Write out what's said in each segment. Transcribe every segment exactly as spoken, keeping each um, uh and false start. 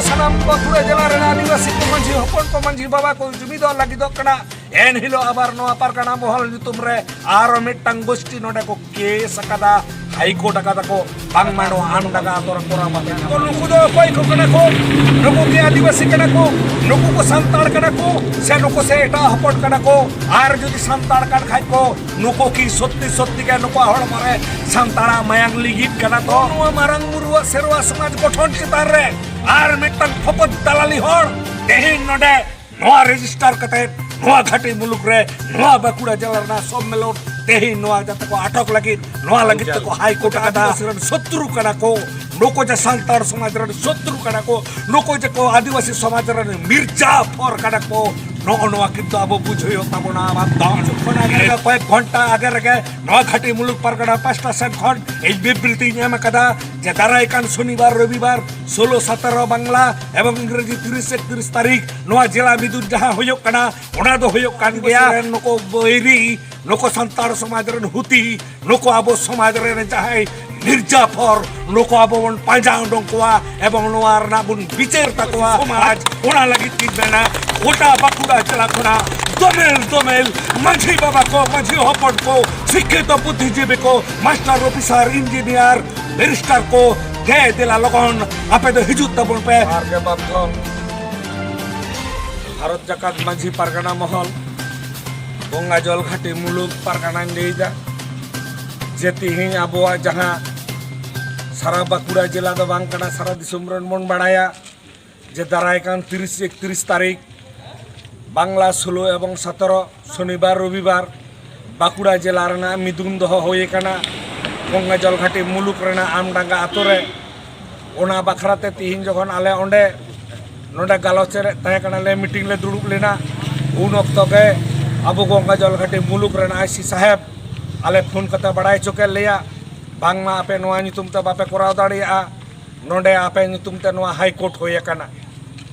ᱥᱟᱱᱟᱢ ᱵᱟᱸᱠᱩᱲᱟ ᱡᱮᱞᱟ ᱨᱮᱱ ᱟᱹᱫᱤᱵᱟᱹᱥᱤ ᱠᱚ, ᱢᱟᱹᱡᱷᱤ ᱦᱚᱯᱚᱱ ᱠᱚ, ᱢᱟᱹᱡᱷᱤ ᱵᱟᱵᱟ ᱠᱚ ᱡᱩᱢᱤᱫᱚᱜ ᱞᱟᱹᱜᱤᱫᱚᱜ ᱠᱟᱱᱟ᱾ ᱮᱱ ᱦᱤᱞᱳᱜ ᱟᱵᱟᱨ ᱱᱚᱣᱟ ᱯᱟᱨᱜᱟᱱᱟ ᱢᱚᱦᱚᱞ ᱧᱩᱛᱩᱢ ᱨᱮ ᱟᱨᱚ ᱢᱤᱫᱴᱟᱝ ᱜᱳᱥᱴᱤ ᱱᱚᱰᱮ ᱠᱚ ᱠᱮᱥ ᱟᱠᱟᱫᱟ, ᱦᱟᱭ ᱠᱳᱨᱴ ᱟᱠᱟᱫᱟ ᱠᱚ, ᱵᱟᱝᱢᱟ ᱱᱚᱣᱟ ᱟᱢᱰᱟᱸᱜᱟ ᱟᱛᱳ ᱨᱮ ᱠᱚᱨᱟᱣ ᱵᱟᱝ ᱜᱟᱱᱚᱜᱼᱟ᱾ ᱛᱚ ᱱᱩᱠᱩ ᱫᱚ ᱚᱠᱚᱭ ᱠᱚ ᱠᱟᱱᱟ ᱠᱚ? ᱱᱩᱠᱩ ᱠᱤ ᱟᱹᱫᱤᱵᱟᱹᱥᱤ ᱠᱟᱱᱟ ᱠᱚ? ᱱᱩᱠᱩ ᱠᱚ ᱥᱟᱱᱛᱟᱲ ᱠᱟᱱᱟ ᱠᱚ? ᱥᱮ ᱱᱩᱠᱩ ᱥᱮ ᱮᱴᱟᱜ ᱦᱚᱯᱚᱱ ᱠᱟᱱᱟ ᱠᱚ? ᱟᱨ ᱡᱩᱫᱤ ᱥᱟᱱᱛᱟᱲ ᱠᱟᱱ ᱠᱷᱟᱡ ᱠᱚ, ᱱᱩᱠᱩ ᱠᱤ ᱥᱚᱛᱛᱤ ᱥᱚᱛᱛᱤ ᱜᱮ ᱱᱩᱠᱩᱣᱟᱜ ᱦᱚᱲᱢᱚ ᱨᱮ ᱥᱟᱱᱛᱟᱲᱟᱜ ᱢᱟᱭᱟᱝ ᱞᱤᱸᱜᱤᱱ ᱠᱟᱱᱟ? ᱛᱚ ᱱᱚᱣᱟ ᱢᱟᱨᱟᱝ ᱵᱩᱨᱩᱣᱟᱜ ᱥᱮᱨᱣᱟ ᱥᱚᱢᱟᱡᱽ ᱜᱚᱴᱷᱚᱱ ᱪᱮᱛᱟᱱ ᱨᱮ ᱟᱨ ᱢᱤᱫᱴᱟᱝ ᱯᱷᱚᱠᱚᱫ ᱫᱟᱞᱟᱞᱤ ᱦᱚᱲ ᱛᱮᱦᱮᱧ ᱱᱚᱰᱮ ᱱᱚᱣᱟ ᱨᱮᱡᱤᱥᱴᱟᱨ ᱠᱟᱛᱮ ᱱᱚᱣᱟ ᱜᱷᱟᱴᱤ ᱢᱩᱞᱩᱠ ᱨᱮ ᱱᱚᱣᱟ ᱵᱟᱸᱠᱩᱲᱟ ᱡᱮᱞᱟ ᱨᱮᱱᱟᱜ ᱥᱚᱢᱢᱮᱞᱚᱱ ᱛᱮᱦᱮᱧ ᱱᱚᱣᱟ ᱡᱟᱛᱮ ᱠᱚ ᱟᱴᱚᱠ ᱞᱟᱹᱜᱤᱫ, ᱱᱚᱣᱟ ᱞᱟᱹᱜᱤᱫ ᱛᱮᱠᱚ ᱦᱟᱭ ᱠᱳᱨᱴ ᱟᱠᱟᱫᱟ᱾ ᱟᱹᱫᱤᱵᱟᱹᱥᱤ ᱨᱮᱱ ᱥᱚᱛᱨᱩ ᱠᱟᱱᱟ ᱠᱚ, ᱱᱩᱠᱩ ᱡᱮ ᱥᱟᱱᱛᱟᱲ ᱥᱚᱢᱟᱡᱽ ᱨᱮᱱ ᱥᱚᱛᱨᱩ ᱠᱟᱱᱟ ᱠᱚ, ᱱᱩᱠᱩ ᱡᱮ ᱠᱚ ᱟᱹᱫᱤᱵᱟᱹᱥᱤ ᱥᱚᱢᱟᱡᱽ ᱨᱮᱱ ᱢᱤᱨᱡᱟ ᱯᱷᱚᱨ ᱠᱟᱱᱟ ᱠᱚ, ᱱᱚᱜᱼᱚ ᱱᱚᱣᱟ ᱠᱤᱱᱛᱩ ᱟᱵᱚ ᱵᱩᱡᱷᱟᱹᱣ ᱦᱩᱭᱩᱜ ᱛᱟᱵᱚᱱᱟ᱾ ᱟᱵᱟᱨ ᱫᱚ ᱠᱷᱚᱱ ᱟᱜᱮ ᱨᱮᱜᱮ, ᱠᱚᱭᱮᱠ ᱜᱷᱚᱱᱴᱟ ᱟᱜᱮ ᱨᱮᱜᱮ ᱱᱚᱣᱟ ᱜᱷᱟᱴᱤ ᱢᱩᱞᱩᱠ ᱯᱟᱨᱜᱟᱱᱟ ᱯᱟᱥᱴᱟ ᱥᱮᱱ ᱠᱷᱚᱱ ᱤᱧ ᱵᱤᱵᱨᱤᱛᱤᱧ ᱮᱢ ᱟᱠᱟᱫᱟ ᱡᱮ ᱫᱟᱨᱟᱭ ᱠᱟᱱ ᱥᱚᱱᱤᱵᱟᱨ ᱨᱚᱵᱤᱵᱟᱨ ᱥᱳᱞᱳ ᱥᱟᱛᱮᱨᱚ ᱵᱟᱝᱞᱟ ᱮᱵᱚᱝ ᱤᱝᱨᱮᱡᱤ ᱛᱤᱨᱤᱥ ᱮᱠᱛᱨᱤᱥ ᱛᱟᱹᱨᱤᱠᱷ ᱱᱚᱣᱟ ᱡᱮᱞᱟ ᱵᱤᱫᱩᱛ ᱡᱟᱦᱟᱸ ᱦᱩᱭᱩᱜ ᱠᱟᱱᱟ, ᱚᱱᱟ ᱫᱚ ᱦᱩᱭᱩᱜ ᱠᱟᱱ ᱜᱮᱭᱟ᱾ ᱱᱩᱠᱩ ᱵᱟᱹᱭᱨᱤ, ᱱᱩᱠᱩ ᱥᱟᱱᱛᱟᱲ ᱥᱚᱢᱟᱡᱽ ᱨᱮᱱ ᱦᱩᱛᱤ, ᱱᱩᱠᱩ ᱟᱵᱚ ᱥᱚᱢᱟᱡᱽ ᱨᱮᱱ ᱡᱟᱦᱟᱸᱭ ᱢᱤᱨᱡᱟᱯᱷᱚᱨ, ᱱᱩᱠᱩ ᱟᱵᱚ ᱵᱚᱱ ᱯᱟᱸᱡᱟ ᱩᱰᱩᱝ ᱠᱚᱣᱟ ᱮᱵᱚᱝ ᱱᱚᱣᱟ ᱨᱮᱱᱟᱜ ᱵᱚᱱ ᱵᱤᱪᱟᱹᱨ ᱛᱟᱠᱚᱣᱟ᱾ ᱥᱚᱢᱟᱡᱽ, ᱚᱱᱟ ᱞᱟᱹᱜᱤᱫ ᱤᱧ ᱢᱮᱱᱟ, ᱜᱚᱴᱟ ᱵᱟᱸᱠᱩᱲᱟ ᱡᱮᱞᱟ ᱠᱷᱚᱱᱟᱜ ᱫᱚᱢᱮᱞ ᱫᱚᱢᱮᱞ ᱢᱟᱹᱡᱷᱤ ᱵᱟᱵᱟ ᱠᱚ, ᱢᱟᱹᱡᱷᱤ ᱦᱚᱯᱚᱱ ᱠᱚ, ᱥᱤᱠᱠᱷᱤᱛᱚ ᱵᱩᱫᱽᱫᱷᱤᱡᱤᱵᱤ ᱠᱚ, ᱢᱟᱥᱴᱟᱨ ᱚᱯᱷᱤᱥᱟᱨ, ᱤᱧᱡᱤᱱᱤᱭᱟᱨ, ᱵᱮᱨᱤᱥᱴᱟᱨ ᱠᱚ, ᱫᱮ ᱫᱮᱞᱟ ᱞᱚᱜᱚᱱ ᱟᱯᱮ ᱫᱚ ᱦᱤᱡᱩᱜ ᱛᱟᱵᱚᱱ ᱯᱮ᱾ ᱟᱨ ᱜᱮ ᱵᱟᱯᱛᱷᱚᱱ ᱵᱷᱟᱨᱚᱛ ᱡᱟᱠᱟᱛ ᱢᱟᱹᱡᱷᱤ ᱯᱟᱨᱜᱟᱱᱟ ᱢᱚᱦᱚᱞ, ᱵᱚᱸᱜᱟ ᱡᱚᱞ ᱜᱷᱟᱴᱤ ᱢᱩᱞᱩᱠ ᱯᱟᱨᱜᱟᱱᱟᱧ ᱞᱟᱹᱭᱫᱟ ᱡᱮ ᱛᱤᱦᱤᱧ ᱟᱵᱚᱣᱟᱜ ᱡᱟᱦᱟᱸ ᱥᱟᱨᱟ ᱵᱟᱸᱠᱩᱲᱟ ᱡᱮᱞᱟ ᱫᱚ ᱵᱟᱝ ᱠᱟᱱᱟ, ᱥᱟᱨᱟ ᱫᱤᱥᱚᱢ ᱨᱮᱱ ᱵᱚᱱ ᱵᱟᱲᱟᱭᱟ ᱡᱮ ᱫᱟᱨᱟᱭ ᱠᱟᱱ ᱛᱤᱨᱤᱥ ᱮᱠᱛᱨᱤᱥ ᱛᱟᱹᱨᱤᱠᱷ ᱵᱟᱝᱞᱟ ᱥᱳᱞᱳ ᱮᱵᱚᱝ ᱥᱚᱛᱨᱚ ᱥᱚᱱᱤᱵᱟᱨ ᱨᱚᱵᱤᱵᱟᱨ ᱵᱟᱸᱠᱩᱲᱟ ᱡᱮᱞᱟ ᱨᱮᱱᱟᱜ ᱢᱤᱫᱩᱱ ᱫᱚᱦᱚ ᱦᱩᱭ ᱟᱠᱟᱱᱟ ᱜᱚᱝᱜᱟ ᱡᱚᱞᱜᱷᱟᱴᱤ ᱢᱩᱞᱩᱠ ᱨᱮᱱᱟᱜ ᱟᱢᱰᱟᱸᱜᱟ ᱟᱛᱳ ᱨᱮ᱾ ᱚᱱᱟ ᱵᱟᱠᱷᱨᱟ ᱛᱮ ᱛᱤᱦᱤᱧ ᱡᱚᱠᱷᱚᱱ ᱟᱞᱮ ᱚᱸᱰᱮ ᱱᱚᱰᱮ ᱜᱟᱞᱚᱪ ᱨᱮ ᱛᱟᱦᱮᱸ ᱠᱟᱱᱟᱞᱮ, ᱢᱤᱴᱤᱝ ᱞᱮ ᱫᱩᱲᱩᱵ ᱞᱮᱱᱟ, ᱩᱱ ᱚᱠᱛᱚ ᱜᱮ ᱟᱵᱚ ᱜᱚᱝᱜᱟ ᱡᱚᱞᱜᱷᱟᱴᱤ ᱢᱩᱞᱩᱠ ᱨᱮᱱ ᱟᱭ ᱥᱤ ᱥᱟᱦᱮᱵᱽ ᱟᱞᱮ ᱯᱷᱳᱱ ᱠᱟᱛᱮ ᱵᱟᱲᱟᱭ ᱦᱚᱪᱚ ᱠᱮᱫ ᱞᱮᱭᱟ, ᱵᱟᱝᱢᱟ ᱟᱯᱮ ᱱᱚᱣᱟ ᱧᱩᱛᱩᱢ ᱛᱮ ᱵᱟᱯᱮ ᱠᱚᱨᱟᱣ ᱫᱟᱲᱮᱭᱟᱜᱼᱟ, ᱱᱚᱰᱮ ᱟᱯᱮ ᱧᱩᱛᱩᱢ ᱛᱮ ᱱᱚᱣᱟ ᱦᱟᱭ ᱠᱳᱨᱴ ᱦᱩᱭ ᱟᱠᱟᱱᱟ᱾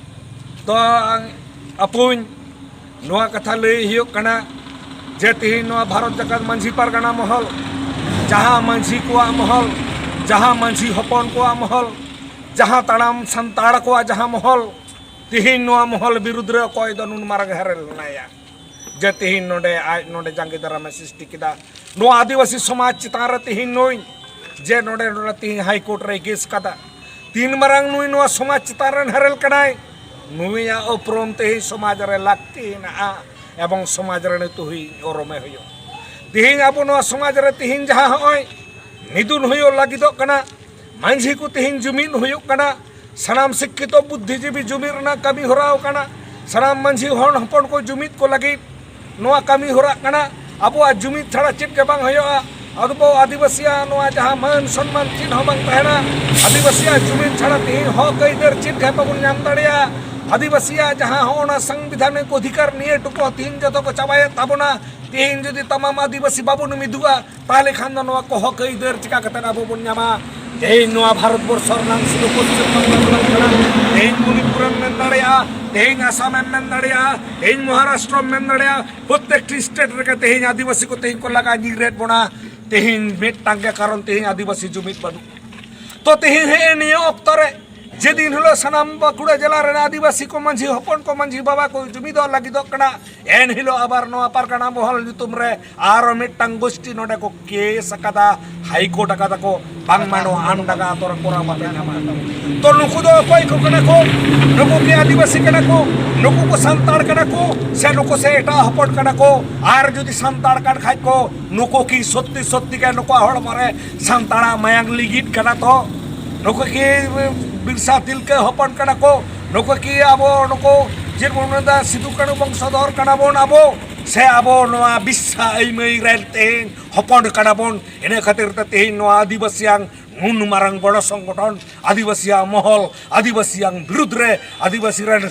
ᱛᱚ ᱟᱯᱩᱧ, ᱱᱚᱣᱟ ᱠᱟᱛᱷᱟ ᱞᱟᱹᱭ ᱦᱩᱭᱩᱜ ᱠᱟᱱᱟ ᱡᱮ ᱛᱮᱦᱮᱧ ᱱᱚᱣᱟ ᱵᱷᱟᱨᱚᱛ ᱡᱟᱠᱟᱛ ᱢᱟᱹᱡᱷᱤ ᱯᱟᱨᱜᱟᱱᱟ ᱢᱚᱦᱚᱞ, ᱡᱟᱦᱟᱸ ᱢᱟᱹᱡᱷᱤ ᱠᱚᱣᱟᱜ ᱢᱚᱦᱚᱞ, ᱡᱟᱦᱟᱸ ᱢᱟᱹᱡᱷᱤ ᱦᱚᱯᱚᱱ ᱠᱚᱣᱟᱜ ᱢᱚᱦᱚᱞ, ᱡᱟᱦᱟᱸ ᱛᱟᱲᱟᱢ ᱥᱟᱱᱛᱟᱲ ᱠᱚᱣᱟᱜ ᱡᱟᱦᱟᱸ ᱢᱚᱦᱚᱞ, ᱛᱤᱦᱤᱧ ᱱᱚᱣᱟ ᱢᱚᱦᱚᱞ ᱵᱤᱨᱩᱫᱽ ᱨᱮ ᱚᱠᱚᱭ ᱫᱚ ᱱᱩᱱ ᱢᱟᱨᱟᱝ ᱦᱮᱨᱮᱞ ᱞᱮᱱᱟᱭᱟ, ᱡᱮ ᱛᱤᱦᱤᱧ ᱱᱚᱰᱮ ᱟᱡ ᱱᱚᱰᱮ ᱡᱟᱸᱜᱮ ᱫᱟᱨᱟᱢᱮ ᱥᱨᱤᱥᱴᱤ ᱠᱮᱫᱟ᱾ ᱱᱚᱣᱟ ᱟᱹᱫᱤᱵᱟᱹᱥᱤ ᱥᱚᱢᱟᱡᱽ ᱪᱮᱛᱟᱱ ᱨᱮ ᱛᱤᱦᱤᱧ ᱱᱩᱭ ᱡᱮ ᱱᱚᱰᱮ ᱱᱚᱰᱮ ᱛᱤᱦᱤᱧ ᱦᱟᱭ ᱠᱳᱨᱴ ᱨᱮᱭ ᱠᱮᱥ ᱠᱟᱫᱟ, ᱛᱤᱱ ᱢᱟᱨᱟᱝ ᱱᱩᱭ ᱱᱚᱣᱟ ᱥᱚᱢᱟᱡᱽ ᱪᱮᱛᱟᱱ ᱨᱮᱱ ᱦᱮᱨᱮᱞ ᱠᱟᱱᱟᱭ, ᱱᱩᱭᱟᱜ ᱩᱯᱨᱩᱢ ᱛᱤᱦᱤᱧ ᱥᱚᱢᱟᱡᱽ ᱨᱮ ᱞᱟᱹᱠᱛᱤ ᱦᱮᱱᱟᱜᱼᱟ ᱮᱵᱚᱝ ᱥᱚᱢᱟᱡᱽ ᱨᱮ ᱱᱤᱛᱚᱜ ᱦᱩᱭ ᱩᱨᱩᱢᱮ ᱦᱩᱭᱩᱜ᱾ ᱛᱤᱦᱤᱧ ᱟᱵᱚ ᱱᱚᱣᱟ ᱥᱚᱢᱟᱡᱽ ᱨᱮ ᱛᱤᱦᱤᱧ ᱡᱟᱦᱟᱸ ᱦᱚᱸᱜᱼᱚᱭ ᱱᱤᱫᱩᱱ ᱦᱩᱭᱩᱜ ᱞᱟᱹᱜᱤᱫᱚᱜ ᱠᱟᱱᱟ, ᱢᱟᱹᱡᱷᱤ ᱠᱚ ᱛᱤᱦᱤᱧ ᱡᱩᱢᱤᱫ ᱦᱩᱭᱩᱜ ᱠᱟᱱᱟ, ᱥᱟᱱᱟᱢ ᱥᱤᱠᱠᱷᱤᱛᱚ ᱵᱩᱫᱽᱫᱷᱤᱡᱤᱵᱤ ᱡᱩᱢᱤᱫ ᱨᱮᱱᱟᱜ ᱠᱟᱹᱢᱤ ᱦᱚᱨᱟ ᱠᱟᱱᱟ, ᱥᱟᱱᱟᱢ ᱢᱟᱹᱡᱷᱤ ᱦᱚᱲ ᱦᱚᱯᱚᱱ ᱠᱚ ᱡᱩᱢᱤᱫ ᱠᱚ ᱞᱟᱹᱜᱤᱫ ᱱᱚᱣᱟ ᱠᱟᱹᱢᱤ ᱦᱚᱨᱟ ᱠᱟᱱᱟ᱾ ᱟᱵᱚᱣᱟᱜ ᱡᱩᱢᱤᱫ ᱪᱷᱟᱲᱟ ᱪᱮᱫ ᱜᱮ ᱵᱟᱝ ᱦᱩᱭᱩᱜᱼᱟ᱾ ᱟᱵᱚ ᱟᱹᱫᱤᱵᱟᱹᱥᱤᱭᱟᱜ ᱱᱚᱣᱟ ᱡᱟᱦᱟᱸ ᱢᱟᱹᱱ ᱥᱚᱱᱢᱟᱱ ᱪᱮᱫ ᱦᱚᱸ ᱵᱟᱝ ᱛᱟᱦᱮᱱᱟ᱾ ᱟᱹᱫᱤᱵᱟᱹᱥᱤᱭᱟᱜ ᱡᱩᱢᱤᱫ ᱪᱷᱟᱲᱟ ᱛᱮᱦᱮᱧ ᱦᱚᱠ ᱟᱹᱭᱫᱟᱹᱨ ᱪᱮᱫ ᱜᱮ ᱵᱟᱵᱚᱱ ᱧᱟᱢ ᱫᱟᱲᱮᱭᱟᱜᱼᱟ᱾ ᱟᱹᱫᱤᱵᱟᱹᱥᱤᱭᱟᱜ ᱡᱟᱦᱟᱸ ᱦᱚᱸ ᱚᱱᱟ ᱥᱚᱝᱵᱤᱫᱷᱟᱱᱤᱠ ᱚᱫᱷᱤᱠᱟᱨ ᱱᱤᱭᱟᱹ ᱴᱩᱠᱩ ᱛᱮᱦᱮᱧ ᱡᱚᱛᱚ ᱠᱚ ᱪᱟᱵᱟᱭᱮᱫ ᱛᱟᱵᱚᱱᱟ᱾ ᱛᱮᱦᱮᱧ ᱡᱩᱫᱤ ᱛᱟᱢᱟᱢ ᱟᱹᱫᱤᱵᱟᱹᱥᱤ ᱵᱟᱵᱚᱱ ᱢᱤᱫᱩᱜᱼᱟ, ᱛᱟᱦᱚᱞᱮ ᱠᱷᱟᱱ ᱫᱚ ᱱᱚᱣᱟ ᱠᱚ ᱦᱚᱠ ᱟᱹᱭᱫᱟᱹᱨ ᱪᱤᱠᱟ ᱠᱟᱛᱮ ᱟᱵᱚ ᱵᱚᱱ ᱧᱟᱢᱟ? ᱛᱮᱦᱮᱧ ᱱᱚᱣᱟ ᱵᱷᱟᱨᱚᱛ ᱵᱚᱨᱥᱚ ᱨᱮᱱᱟᱜ ᱥᱩᱫᱷᱩ ᱯᱚᱥᱪᱤᱢ ᱵᱟᱝᱞᱟ ᱫᱚ ᱵᱟᱝ ᱠᱟᱱᱟ᱾ ᱛᱮᱦᱮᱧ ᱢᱚᱱᱤᱯᱩᱨᱮᱢ ᱢᱮᱱ ᱫᱟᱲᱮᱭᱟᱜᱼᱟ, ᱛᱮᱦᱮᱧ ᱟᱥᱟᱢᱮᱢ ᱢᱮᱱ ᱫᱟᱲᱮᱭᱟᱜᱼᱟ, ᱛᱮᱦᱮᱧ ᱢᱚᱦᱟᱨᱟᱥᱴᱨᱚᱢ ᱢᱮᱱ ᱫᱟᱲᱮᱭᱟᱜᱼᱟ, ᱯᱨᱚᱛᱮᱠᱴᱤ ᱥᱴᱮᱴ ᱨᱮᱜᱮ ᱛᱮᱦᱮᱧ ᱟᱹᱫᱤᱵᱟᱹᱥᱤ ᱠᱚ ᱛᱮᱦᱮᱧ ᱠᱚ ᱞᱟᱜᱟ ᱧᱤᱨᱮᱫ ᱵᱚᱱᱟ᱾ ᱛᱮᱦᱮᱧ ᱢᱤᱫᱴᱟᱝ ᱜᱮ ᱠᱟᱨᱚᱱ, ᱛᱮᱦᱮᱧ ᱟᱹᱫᱤᱵᱟᱹᱥᱤ ᱡᱩᱢᱤᱫ ᱵᱟᱹᱱᱩᱜ᱾ ᱛᱚ ᱛᱮᱦᱮᱧ ᱦᱮᱸ ᱱᱤᱭᱟᱹ ᱚᱠᱛᱚ ᱨᱮ ᱡᱮᱫᱤᱱ ᱦᱤᱞᱳᱜ ᱥᱟᱱᱟᱢ ᱵᱟᱸᱠᱩᱲᱟ ᱡᱮᱞᱟ ᱨᱮᱱ ᱟᱹᱫᱤᱵᱟᱹᱥᱤ ᱠᱚ ᱢᱟᱹᱡᱷᱤ ᱦᱚᱯᱚᱱ ᱠᱚ ᱢᱟᱹᱡᱷᱤ ᱵᱟᱵᱟ ᱠᱚ ᱡᱩᱢᱤᱫᱚᱜ ᱞᱟᱹᱜᱤᱫᱚᱜ ᱠᱟᱱᱟ, ᱮᱱ ᱦᱤᱞᱳᱜ ᱟᱵᱟᱨ ᱱᱚᱣᱟ ᱯᱟᱨᱜᱟᱱᱟ ᱢᱚᱦᱚᱞ ᱧᱩᱛᱩᱢ ᱨᱮ ᱟᱨᱚ ᱢᱤᱫᱴᱟᱝ ᱜᱳᱥᱴᱤ ᱱᱚᱰᱮ ᱠᱚ ᱠᱮᱥ ᱟᱠᱟᱫᱟ, ᱦᱟᱭ ᱠᱳᱨᱴ ᱟᱠᱟᱫᱟ ᱠᱚ, ᱵᱟᱝᱢᱟ ᱱᱚᱣᱟ ᱟᱢᱰᱟᱸᱜᱟ ᱟᱛᱳ ᱨᱮ ᱠᱚᱨᱟᱣ ᱵᱟᱯᱮ ᱧᱟᱢᱟ᱾ ᱛᱚ ᱱᱩᱠᱩ ᱫᱚ ᱚᱠᱚᱭ ᱠᱚ ᱠᱟᱱᱟ ᱠᱚ? ᱱᱩᱠᱩ ᱠᱤ ᱟᱹᱫᱤᱵᱟᱹᱥᱤ ᱠᱟᱱᱟ ᱠᱚ? ᱱᱩᱠᱩ ᱠᱚ ᱥᱟᱱᱛᱟᱲ ᱠᱟᱱᱟ ᱠᱚ ᱥᱮ ᱱᱩᱠᱩ ᱥᱮ ᱮᱴᱟᱜ ᱦᱚᱯᱚᱱ ᱠᱟᱱᱟ ᱠᱚ? ᱟᱨ ᱡᱩᱫᱤ ᱥᱟᱱᱛᱟᱲ ᱠᱟᱱ ᱠᱷᱟᱡ ᱠᱚ, ᱱᱩᱠᱩ ᱠᱤ ᱥᱚᱛᱛᱤ ᱥᱚᱛᱛᱤ ᱜᱮ ᱱᱩᱠᱩᱣᱟᱜ ᱦᱚᱲᱢᱚ ᱨᱮ ᱥᱟᱱᱛᱟᱲᱟᱜ ᱢᱟᱭᱟᱝ ᱞᱤᱸᱜᱤᱱ ᱠᱟᱱᱟ? ᱛᱚ ᱱᱩᱠᱩ ᱠᱤ ᱵᱤᱨᱥᱟ ᱛᱤᱞᱠᱟᱹ ᱦᱚᱯᱚᱱ ᱠᱟᱱᱟ ᱠᱚ? ᱱᱩᱠᱩ ᱠᱤ ᱟᱵᱚ ᱱᱩᱠᱩ ᱪᱮᱫ ᱵᱚᱱ ᱢᱮᱱᱫᱟ, ᱥᱤᱫᱩ ᱠᱟᱹᱱᱩ ᱵᱚᱝᱥᱚᱫᱷᱚᱨ ᱠᱟᱱᱟ ᱵᱚᱱ ᱟᱵᱚ, ᱥᱮ ᱟᱵᱚ ᱱᱚᱣᱟ ᱵᱤᱨᱥᱟ ᱟᱹᱭᱢᱟᱹᱭ ᱨᱮᱱ ᱛᱮᱦᱮᱧ ᱦᱚᱯᱚᱱ ᱠᱟᱱᱟ ᱵᱚᱱ? ᱤᱱᱟᱹ ᱠᱷᱟᱹᱛᱤᱨ ᱛᱮ ᱛᱮᱦᱮᱧ ᱱᱚᱣᱟ ᱟᱹᱫᱤᱵᱟᱹᱥᱤᱭᱟᱝ ᱱᱩᱱ ᱢᱟᱨᱟᱝ ᱵᱚᱲᱚ ᱥᱚᱝᱜᱚᱴᱷᱚᱱ, ᱟᱹᱫᱤᱵᱟᱹᱥᱤᱭᱟᱜ ᱢᱚᱦᱚᱞ, ᱟᱹᱫᱤᱵᱟᱹᱥᱤᱭᱟᱝ ᱵᱤᱨᱩᱫᱽ ᱨᱮ, ᱟᱹᱫᱤᱵᱟᱹᱥᱤ ᱨᱮᱱ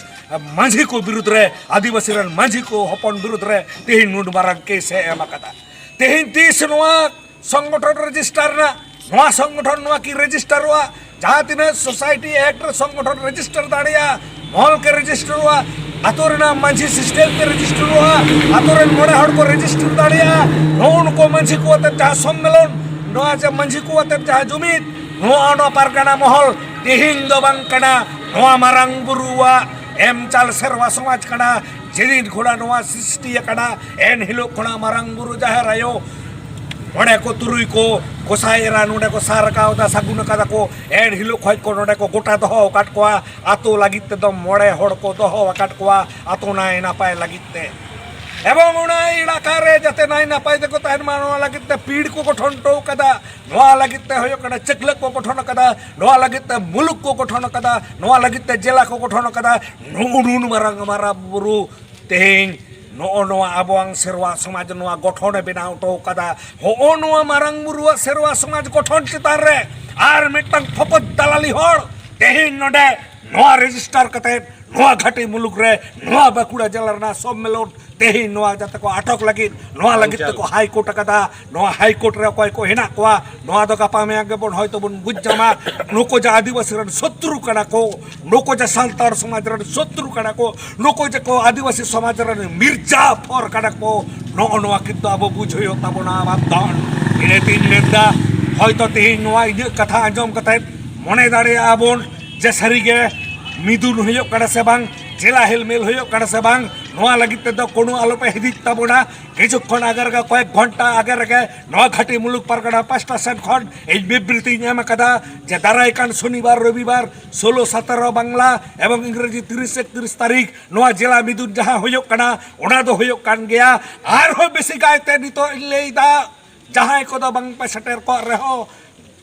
ᱢᱟᱹᱡᱷᱤ ᱠᱚ ᱵᱤᱨᱩᱫᱽ ᱨᱮ, ᱟᱹᱫᱤᱵᱟᱹᱥᱤ ᱨᱮᱱ ᱢᱟᱹᱡᱷᱤ ᱠᱚ ᱦᱚᱯᱚᱱ ᱵᱤᱨᱩᱫᱽ ᱨᱮ ᱛᱮᱦᱮᱧ ᱱᱩᱱ ᱢᱟᱨᱟᱝ ᱠᱮᱥ ᱮ ᱮᱢ ᱟᱠᱟᱫᱟ᱾ ᱛᱮᱦᱮᱧ ᱛᱤᱥ ᱱᱚᱣᱟ ᱥᱚᱝᱜᱚᱴᱷᱚᱱ ᱨᱮᱡᱤᱥᱴᱟᱨ ᱮᱱᱟ? ᱱᱚᱣᱟ ᱥᱚᱝᱜᱚᱴᱷᱚᱱ ᱱᱚᱣᱟ ᱠᱤ ᱨᱮᱡᱤᱥᱴᱟᱨᱚᱜᱼᱟ? ᱡᱟᱦᱟᱸ ᱛᱤᱱᱟᱹᱜ ᱥᱳᱥᱟᱭᱴᱤ ᱮᱠᱴ ᱨᱮ ᱥᱚᱝᱜᱚᱴᱷᱚᱱ ᱨᱮᱡᱤᱥᱴᱟᱨ ᱫᱟᱲᱮᱭᱟᱜᱼᱟ, ᱢᱚᱦᱚᱞ ᱠᱤ ᱨᱮᱡᱤᱥᱴᱟᱨᱚᱜᱼᱟ, ᱟᱛᱳ ᱨᱮᱱᱟᱜ ᱢᱟᱹᱡᱷᱤ ᱥᱤᱥᱴᱮᱢ ᱠᱤ ᱨᱮᱡᱤᱥᱴᱟᱨᱚᱜᱼᱟ, ᱟᱛᱳ ᱨᱮᱱ ᱢᱚᱬᱮ ᱦᱚᱲ ᱠᱚ ᱨᱮᱡᱤᱥᱴᱟᱨ ᱫᱟᱲᱮᱭᱟᱜᱼᱟ? ᱱᱚᱜᱼᱚ ᱱᱩᱠᱩ ᱢᱟᱹᱡᱷᱤ ᱠᱚ ᱟᱛᱮ ᱡᱟᱦᱟᱸ ᱥᱚᱢᱢᱮᱞᱚᱱ, ᱱᱚᱣᱟ ᱡᱮ ᱢᱟᱹᱡᱷᱤ ᱠᱚ ᱟᱛᱮ ᱡᱟᱦᱟᱸ ᱡᱩᱢᱤᱫ, ᱱᱚᱣᱟ ᱱᱚᱣᱟ ᱯᱟᱨᱜᱟᱱᱟ ᱢᱚᱦᱚᱞ ᱛᱮᱦᱮᱧ ᱫᱚ ᱵᱟᱝ ᱠᱟᱱᱟ, ᱱᱚᱣᱟ ᱢᱟᱨᱟᱝ ᱵᱩᱨᱩᱣᱟᱜ ᱮᱢ ᱪᱟᱞ ᱥᱮᱨᱣᱟ ᱥᱚᱢᱟᱡᱽ ᱠᱟᱱᱟ᱾ ᱡᱮᱫᱤᱱ ᱠᱷᱚᱱᱟᱜ ᱱᱚᱣᱟ ᱥᱨᱤᱥᱴᱤ ᱟᱠᱟᱱᱟ, ᱮᱱ ᱦᱤᱞᱳᱜ ᱠᱷᱚᱱᱟᱜ ᱢᱟᱨᱟᱝ ᱵᱩᱨᱩ ᱡᱟᱦᱮᱨ ᱟᱭᱳ ᱢᱚᱬᱮ ᱠᱚ ᱛᱩᱨᱩᱭ ᱠᱚ ᱜᱚᱸᱥᱟᱭ ᱮᱨᱟ ᱱᱚᱰᱮ ᱠᱚ ᱥᱟᱨ ᱟᱠᱟᱣᱫᱟ, ᱥᱟᱹᱜᱩᱱ ᱟᱠᱟᱫᱟ ᱠᱚ᱾ ᱮᱱ ᱦᱤᱞᱳᱜ ᱠᱷᱚᱱ ᱠᱚ ᱱᱚᱰᱮ ᱠᱚ ᱜᱚᱴᱟ ᱫᱚᱦᱚ ᱟᱠᱟᱫ ᱠᱚᱣᱟ, ᱟᱛᱳ ᱞᱟᱹᱜᱤᱫ ᱛᱮᱫᱚ ᱢᱚᱬᱮ ᱦᱚᱲ ᱠᱚ ᱫᱚᱦᱚ ᱟᱠᱟᱫ ᱠᱚᱣᱟ, ᱟᱛᱳ ᱱᱟᱭ ᱱᱟᱯᱟᱭ ᱞᱟᱹᱜᱤᱫ ᱛᱮ᱾ ᱮᱵᱚᱝ ᱚᱱᱟ ᱮᱞᱟᱠᱟ ᱨᱮ ᱡᱟᱛᱮ ᱱᱟᱭ ᱱᱟᱯᱟᱭ ᱛᱮᱠᱚ ᱛᱟᱦᱮᱱ ᱢᱟ, ᱱᱚᱣᱟ ᱞᱟᱹᱜᱤᱫ ᱛᱮ ᱯᱤᱲ ᱠᱚ ᱜᱚᱴᱷᱚᱱ ᱦᱚᱴᱚ ᱟᱠᱟᱫᱟ, ᱱᱚᱣᱟ ᱞᱟᱹᱜᱤᱫ ᱛᱮ ᱦᱩᱭᱩᱜ ᱠᱟᱱᱟ ᱪᱟᱹᱠᱞᱟᱹ ᱠᱚ ᱜᱚᱴᱷᱚᱱ ᱟᱠᱟᱫᱟ, ᱱᱚᱣᱟ ᱞᱟᱹᱜᱤᱫ ᱛᱮ ᱢᱩᱞᱩᱠ ᱠᱚ ᱜᱚᱴᱷᱚᱱ ᱟᱠᱟᱫᱟ, ᱱᱚᱣᱟ ᱞᱟᱹᱜᱤᱫ ᱛᱮ ᱡᱮᱞᱟ ᱠᱚ ᱜᱚᱴᱷᱚᱱ ᱟᱠᱟᱫᱟ᱾ ᱱᱩᱜᱼᱩ ᱱᱩᱱ ᱢᱟᱨᱟᱝ ᱢᱟᱨᱟᱝ ᱵᱩᱨᱩ ᱛᱮᱦᱮᱧ ᱱᱚᱜᱼᱚ ᱱᱚᱣᱟ ᱟᱵᱚᱣᱟᱝ ᱥᱮᱨᱣᱟ ᱥᱚᱢᱟᱡᱽ ᱱᱚᱣᱟ ᱜᱚᱴᱷᱚᱱᱮ ᱵᱮᱱᱟᱣ ᱦᱚᱴᱚ ᱟᱠᱟᱫᱟ᱾ ᱦᱚᱜᱼᱚ ᱱᱚᱣᱟ ᱢᱟᱨᱟᱝ ᱵᱩᱨᱩᱣᱟᱜ ᱥᱮᱨᱣᱟ ᱥᱚᱢᱟᱡᱽ ᱜᱚᱴᱷᱚᱱ ᱪᱮᱛᱟᱱ ᱨᱮ ᱟᱨ ᱢᱤᱫᱴᱟᱝ ᱯᱷᱚᱠᱚᱫ ᱫᱟᱞᱟᱞᱤ ᱦᱚᱲ ᱛᱮᱦᱮᱧ ᱱᱚᱰᱮ ᱱᱚᱣᱟ ᱨᱮᱡᱤᱥᱴᱟᱨ ᱠᱟᱛᱮ ᱱᱚᱣᱟ ᱜᱷᱟᱴᱤ ᱢᱩᱞᱩᱠ ᱨᱮ, ᱱᱚᱣᱟ ᱵᱟᱸᱠᱩᱲᱟ ᱡᱮᱞᱟ ᱨᱮᱱᱟᱜ ᱥᱚᱢᱢᱮᱞᱚᱱ ᱛᱮᱦᱮᱧ ᱱᱚᱣᱟ ᱡᱟᱛᱮ ᱠᱚ ᱟᱴᱚᱠ ᱞᱟᱹᱜᱤᱫ, ᱱᱚᱣᱟ ᱞᱟᱹᱜᱤᱫ ᱛᱮᱠᱚ ᱦᱟᱭ ᱠᱳᱨᱴ ᱟᱠᱟᱫᱟ᱾ ᱱᱚᱣᱟ ᱦᱟᱭ ᱠᱳᱨᱴ ᱨᱮ ᱚᱠᱚᱭ ᱠᱚ ᱦᱮᱱᱟᱜ ᱠᱚᱣᱟ, ᱱᱚᱣᱟ ᱫᱚ ᱜᱟᱯᱟ ᱢᱮᱭᱟᱝ ᱜᱮᱵᱚᱱ ᱦᱚᱭᱛᱳ ᱵᱚᱱ ᱵᱩᱡᱽ ᱧᱟᱢᱟ᱾ ᱱᱩᱠᱩ ᱡᱮ ᱟᱹᱫᱤᱵᱟᱹᱥᱤ ᱨᱮᱱ ᱥᱚᱛᱨᱩ ᱠᱟᱱᱟ ᱠᱚ, ᱱᱩᱠᱩ ᱡᱮ ᱥᱟᱱᱛᱟᱲ ᱥᱚᱢᱟᱡᱽ ᱨᱮᱱ ᱥᱚᱛᱨᱩ ᱠᱟᱱᱟ ᱠᱚ, ᱱᱩᱠᱩ ᱡᱮ ᱠᱚ ᱟᱹᱫᱤᱵᱟᱹᱥᱤ ᱥᱚᱢᱟᱡᱽ ᱨᱮᱱ ᱢᱤᱨᱡᱟ ᱯᱷᱚᱨ ᱠᱟᱱᱟ ᱠᱚ, ᱱᱚᱜᱼᱚ ᱱᱚᱣᱟ ᱠᱤᱱᱛᱩ ᱟᱵᱚ ᱵᱩᱡᱽ ᱦᱩᱭᱩᱜ ᱛᱟᱵᱚᱱᱟ᱾ ᱵᱟᱫᱷᱚᱱ ᱤᱱᱟᱹᱛᱤᱧ ᱢᱮᱱᱫᱟ, ᱦᱚᱭᱛᱳ ᱛᱮᱦᱮᱧ ᱱᱚᱣᱟ ᱤᱧᱟᱹᱜ ᱠᱟᱛᱷᱟ ᱟᱸᱡᱚᱢ ᱠᱟᱛᱮ ᱢᱚᱱᱮ ᱫᱟᱲᱮᱭᱟᱜᱼᱟ ᱵᱚᱱ ᱡᱮ ᱥᱟᱹᱨᱤᱜᱮ ᱢᱤᱫᱩᱱ ᱦᱩᱭᱩᱜ ᱠᱟᱱᱟ ᱥᱮ ᱵᱟᱝ, ᱡᱮᱞᱟ ᱦᱮᱞᱢᱮᱞ ᱦᱩᱭᱩᱜ ᱠᱟᱱᱟ ᱥᱮ ᱵᱟᱝ, ᱱᱚᱣᱟ ᱞᱟᱹᱜᱤᱫ ᱛᱮᱫᱚ ᱠᱳᱱᱳ ᱟᱞᱚᱯᱮ ᱦᱤᱫᱤᱡ ᱛᱟᱵᱚᱱᱟ᱾ ᱠᱤᱪᱷᱩ ᱠᱷᱚᱱ ᱟᱜᱮ ᱨᱮᱜᱮ, ᱠᱚᱭᱮᱠ ᱜᱷᱚᱱᱴᱟ ᱟᱜᱮ ᱨᱮᱜᱮ ᱱᱚᱣᱟ ᱜᱷᱟᱴᱤ ᱢᱩᱞᱩᱠ ᱯᱟᱨᱜᱟᱱᱟ ᱯᱟᱥᱴᱟ ᱥᱮᱱ ᱠᱷᱚᱱ ᱤᱧ ᱵᱤᱵᱨᱤᱛᱤᱧ ᱮᱢ ᱟᱠᱟᱫᱟ ᱡᱮ ᱫᱟᱨᱟᱭ ᱠᱟᱱ ᱥᱚᱱᱤᱵᱟᱨ, ᱨᱚᱵᱤᱵᱟᱨ, ᱥᱳᱞᱳ ᱥᱟᱛᱮᱨᱚ ᱵᱟᱝᱞᱟ ᱮᱵᱚᱝ ᱤᱝᱨᱮᱡᱤ ᱛᱤᱨᱤᱥ ᱮᱠᱛᱨᱤᱥ ᱛᱟᱹᱨᱤᱠᱷ ᱱᱚᱣᱟ ᱡᱮᱞᱟ ᱢᱤᱫᱩᱱ ᱡᱟᱦᱟᱸ ᱦᱩᱭᱩᱜ ᱠᱟᱱᱟ, ᱚᱱᱟ ᱫᱚ ᱦᱩᱭᱩᱜ ᱠᱟᱱ ᱜᱮᱭᱟ᱾ ᱟᱨᱦᱚᱸ ᱵᱮᱥᱤ ᱠᱟᱭᱛᱮ ᱱᱤᱛᱚᱜ ᱤᱧ ᱞᱟᱹᱭᱫᱟ, ᱡᱟᱦᱟᱸᱭ ᱠᱚᱫᱚ ᱵᱟᱝ ᱯᱮ ᱥᱮᱴᱮᱨ ᱠᱚᱜ ᱨᱮᱦᱚᱸ,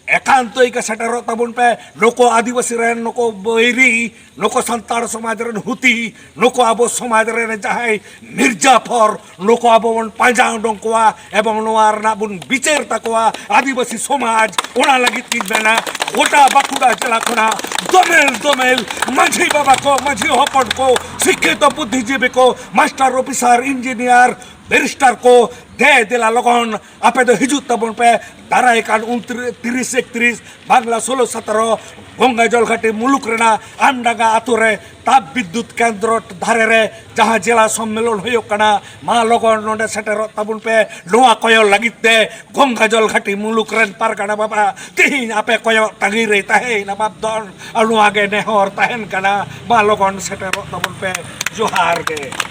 ᱮᱠᱟᱱᱛᱚᱭ ᱜᱮ ᱥᱮᱴᱮᱨᱚᱜ ᱛᱟᱵᱚᱱ ᱯᱮ᱾ ᱱᱩᱠᱩ ᱟᱹᱫᱤᱵᱟᱹᱥᱤ ᱨᱮᱱ ᱱᱩᱠᱩ ᱵᱟᱹᱭᱨᱤ, ᱱᱩᱠᱩ ᱥᱟᱱᱛᱟᱲ ᱥᱚᱢᱟᱡᱽ ᱨᱮᱱ ᱦᱩᱛᱤ, ᱱᱩᱠᱩ ᱟᱵᱚ ᱥᱚᱢᱟᱡᱽ ᱨᱮᱱ ᱡᱟᱦᱟᱸᱭ ᱢᱤᱨᱡᱟᱯᱷᱚᱨ, ᱱᱩᱠᱩ ᱟᱵᱚ ᱵᱚᱱ ᱯᱟᱸᱡᱟ ᱩᱰᱩᱝ ᱠᱚᱣᱟ ᱮᱵᱚᱝ ᱱᱚᱣᱟ ᱨᱮᱱᱟᱜ ᱵᱚᱱ ᱵᱤᱪᱟᱹᱨ ᱛᱟᱠᱚᱣᱟ ᱟᱹᱫᱤᱵᱟᱹᱥᱤ ᱥᱚᱢᱟᱡᱽ᱾ ᱚᱱᱟ ᱞᱟᱹᱜᱤᱫ ᱜᱤᱧ ᱢᱮᱱᱟ, ᱜᱚᱴᱟ ᱵᱟᱸᱠᱩᱲᱟ ᱡᱮᱞᱟ ᱠᱷᱚᱱᱟᱜ ᱫᱚᱢᱮᱞ ᱫᱚᱢᱮᱞ ᱢᱟᱹᱡᱷᱤ ᱵᱟᱵᱟ ᱠᱚ, ᱢᱟᱹᱡᱷᱤ ᱦᱚᱯᱚᱱ ᱠᱚ, ᱥᱤᱠᱠᱷᱤᱛᱚ ᱵᱩᱫᱽᱫᱷᱤᱡᱤᱵᱤ ᱠᱚ, ᱢᱟᱥᱴᱟᱨ, ᱚᱯᱷᱤᱥᱟᱨ, ᱤᱧᱡᱤᱱᱤᱭᱟᱨ, ᱵᱮᱨᱤᱥᱴᱟᱨ ᱠᱚ, ᱫᱮ ᱫᱮᱞᱟ ᱞᱚᱜᱚᱱ ᱟᱯᱮ ᱫᱚ ᱦᱤᱡᱩᱜ ᱛᱟᱵᱚᱱ ᱯᱮ᱾ ᱫᱟᱨᱟᱭ ᱠᱟᱱ ᱩᱱᱛᱨᱤᱥ ᱛᱤᱨᱤᱥ ᱮᱠᱛᱨᱤᱥ ᱵᱟᱝᱞᱟ ᱥᱳᱞᱳ ᱥᱚᱛᱨᱚ ᱜᱚᱝᱜᱟ ᱡᱚᱞᱜᱷᱟᱴᱤ ᱢᱩᱞᱩᱠ ᱨᱮᱱᱟᱜ ᱟᱢᱰᱟᱸᱜᱟ ᱟᱛᱳ ᱨᱮ ᱛᱟᱯ ᱵᱤᱫᱽᱫᱩᱛ ᱠᱮᱱᱫᱨᱚ ᱫᱷᱟᱨᱮ ᱨᱮ ᱡᱟᱦᱟᱸ ᱡᱮᱞᱟ ᱥᱚᱢᱢᱮᱞᱚᱱ ᱦᱩᱭᱩᱜ ᱠᱟᱱᱟ, ᱢᱟ ᱞᱚᱜᱚᱱ ᱱᱚᱰᱮ ᱥᱮᱴᱮᱨᱚᱜ ᱛᱟᱵᱚᱱ ᱯᱮ᱾ ᱱᱚᱣᱟ ᱠᱚᱭᱚᱜ ᱞᱟᱹᱜᱤᱫ ᱛᱮ ᱜᱚᱝᱜᱟ ᱡᱚᱞᱜᱷᱟᱴᱤ ᱢᱩᱞᱩᱠ ᱨᱮᱱ ᱯᱟᱨᱜᱟᱱᱟ ᱵᱟᱵᱟ, ᱛᱮᱦᱮᱧ ᱟᱯᱮ ᱠᱚᱭᱚᱜ ᱛᱟᱺᱜᱤ ᱨᱮ ᱛᱟᱦᱮᱸᱭᱮᱱᱟ ᱵᱟᱯᱫᱷᱚᱱ᱾ ᱟᱨ ᱱᱚᱣᱟ ᱜᱮ ᱱᱮᱦᱚᱨ ᱛᱟᱦᱮᱱ ᱠᱟᱱᱟ, ᱢᱟ ᱞᱚᱜᱚᱱ ᱥᱮᱴᱮᱨᱚᱜ ᱛᱟᱵᱚᱱ ᱯᱮ᱾ ᱡᱚᱦᱟᱨ ᱜᱮ᱾